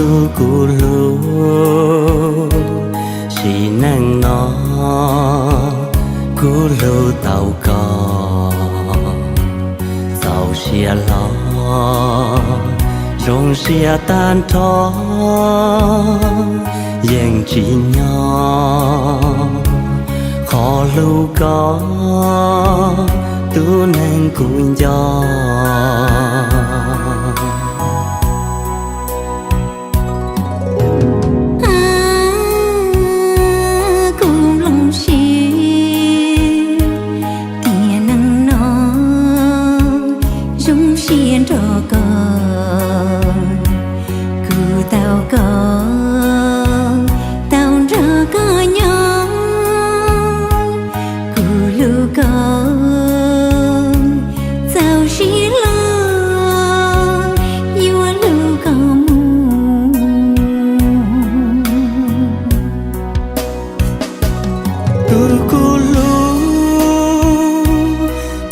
Tus kuv hlub, sim neej no kuv hlub tau koj. Txaus siab hlo, zoo siab tag nrho, yeej tsis nyob qhov hlub koj, tus neeg kuv nco. Kuv nplooj siab tiam neej no zoo siab nrog koj, kuv tau koj, tau nrog koj nyob, kuv hlub koj, txaus siab hlo, yuav hlub koj mus. Tus kuv hlub,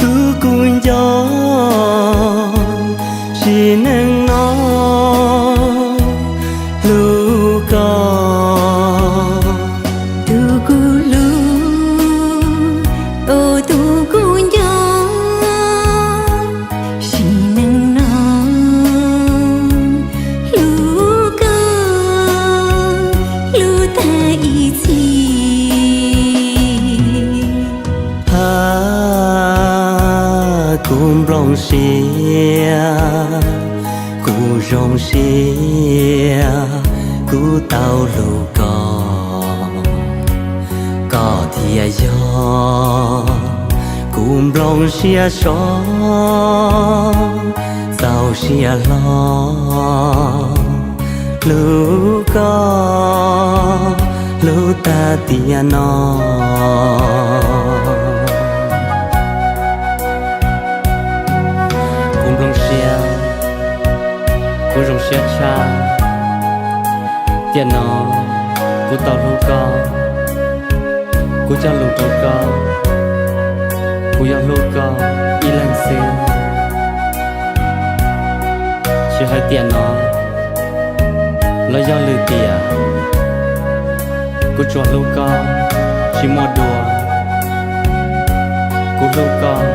tus kuv nco, sim neej no hlub koj. Tus kuv hlub, tus kuv nco, sim neej no hlub koj, hlub tag ib txhis. Ha, kuv nplooj siab, kuv zoo siab, kuv tau hlub koj. Koj thiaj yog kuv nplooj siab so, txaus siab hlo, hlub koj, hlub tag tiam no. Kuv nplooj siab, kuv zoo siab tshaj, tiam no kuv tau hlub koj, kuv cog lus rau koj, kuv yuav hlub koj ib leeg xwb. Tsis hais tiam no los yog lwm tiam, kuv tsuas hlub koj tsis muaj dua. Kuv hlub koj,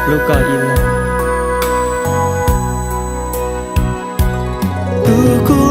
hlub koj ib leeg. Tus kuv